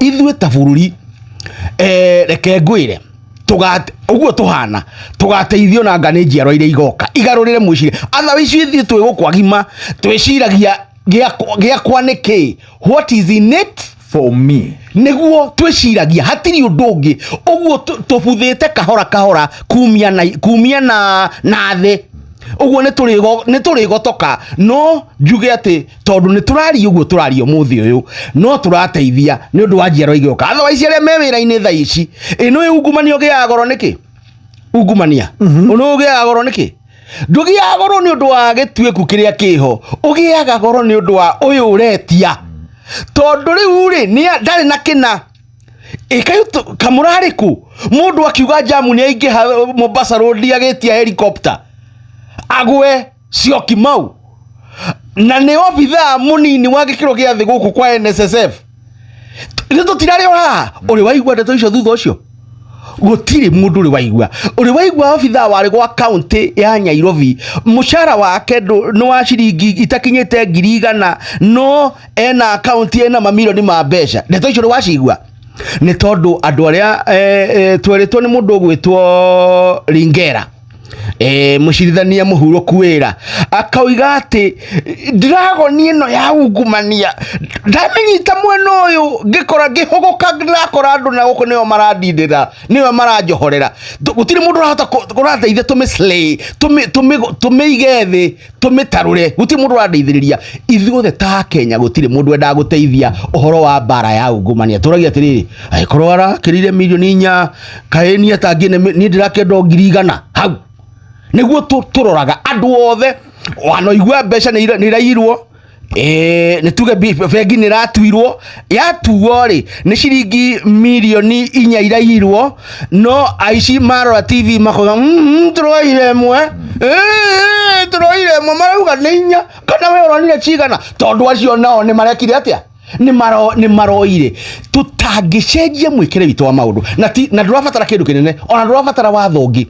Ithuĩ ta bũrũri, reke ngwĩre, ũguo tũhana tũgateithio na nga nĩ njiarwa iria igoka igarũrĩre mwĩcirĩrie. Otherwise ithuĩ twĩ gũkũ agima twĩciragia gĩakwa nĩ kĩ, what is in it for me. Nĩguo twĩciragia, hatirĩ ũndũ ũngĩ. Ũguo tũbuthĩte kahora kahora kumia na thĩ ũguo nĩ tũrĩgotoka. No njuge atĩ tondũ nĩ tũraria ũguo tũraria ũmũthĩ ũyũ, no tũrateithia nĩ ũndũ wa njiarwa igĩũka. Otherwise arĩa me wĩra-inĩ thaa ici, ĩno ĩ ungumania ũgĩaga goro nĩkĩ? Ungumania ũno ũgĩaga goro nĩkĩ? Ndũgĩaga goro nĩ ũndũ wa gĩtuĩku kĩrĩa kĩho, ũgĩaga goro nĩ ũndũ wa ũyũ ũretia, tondũ rĩu rĩ ndarĩ na kĩna ĩkayu kamũrarĩ kũ. Mũndũ akiuga jamu nĩ aingĩha Mombasa Road, agĩtia helicopter agwe Syokimau, na nĩ obithaa mũnini wa gĩkĩro gĩa thĩ gũkũ kwa NSSF. Nĩ tũtirarĩ o haha. Ũrĩ waigua ndeto icio thutha ũcio? Gũtirĩ mũndũ ũrĩ waigua. Ũrĩ waigua obithaa warĩ gwa kaunti ya Nairobi, mũcara wake nĩ wa ciringi itakinyĩte 100,000, no ena akaunti ena mamirioni ma mbeca? Ndeto icio ũrĩ wacigua? Nĩ tondũ andũ arĩa twerĩtwo nĩ mũndũ ũgwĩtwo Ringera, mũcirithania mũhurũku wĩra, akauga atĩ ndiragoni ĩno ya ungumania ndamĩnyita mwena ũyũ, ngĩkora ngĩhũgũka ndĩrakora andũ na gũkũ nĩo marandindĩra, nĩo maranjohorera. Gũtirĩ mũndũ ũrahota ũrateithia tũmĩ slay, tũmĩige thĩ, tũmĩtarũre. Gũtirĩ mũndũ ũrandeithĩrĩria. Ithuothe ta Kenya gũtirĩ mũndũ wendaga gũteithia ũhoro wa mbara ya ungumania. Tũragia atĩrĩrĩ, angĩkorwo arakĩrire 4 mirioni kaĩ niĩ atangĩ niĩ ndĩrakĩenda o 100,000 hau. Nĩguo tũroraga andũ othe wanoigua mbeca nĩ iraiyirwo. Nĩ tuge bengi nĩ ĩratuirwo, yatuo rĩ, nĩ ciringi 4 mirioni iraiyirwo, no aici marora TV makoiga, tũroire ĩmwe, tũroire ĩmwe, marauga nĩ inya, kana we ũronire cigana? Tondũ acio nao nĩ marekire atĩa? Nĩ maroire. Tũtangĩcenjia mwĩkĩre witũ wa maũndũ na ti na ndũrabatara kĩndũ kĩnene, ona ndũrabatara watho ũngĩ,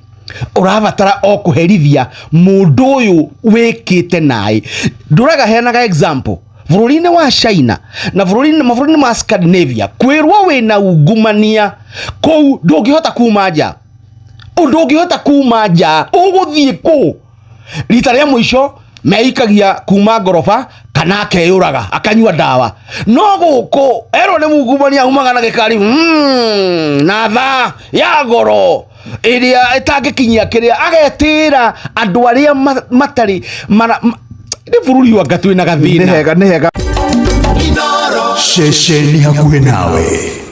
ũrabatara o kũherithia mũndũ ũyũ wĩkĩte naĩ. Ndũraga heanaga example bũrũri-inĩ wa China na bũrũri-inĩ mabũrũri-inĩ ma Scandinavia, kwĩrwo wĩna ungumania kũu ndũngĩhota kuma nja, ndũngĩhota kuma nja, ũgũthiĩ kũ? Rita rĩa mũico meikagia kuma ngoroba kana akeyũraga akanyua ndawa. No gũkũ erwo nĩ mungumania aumaga na gĩkari na thaa ya goro ĩrĩa ĩtangĩkinyia kĩrĩa agetĩra andũ arĩa matarĩ mara nĩ bũrũri wanga twĩna nĩ gathĩna. Hega, nĩ hega. Ceceni hakuhĩ nawe.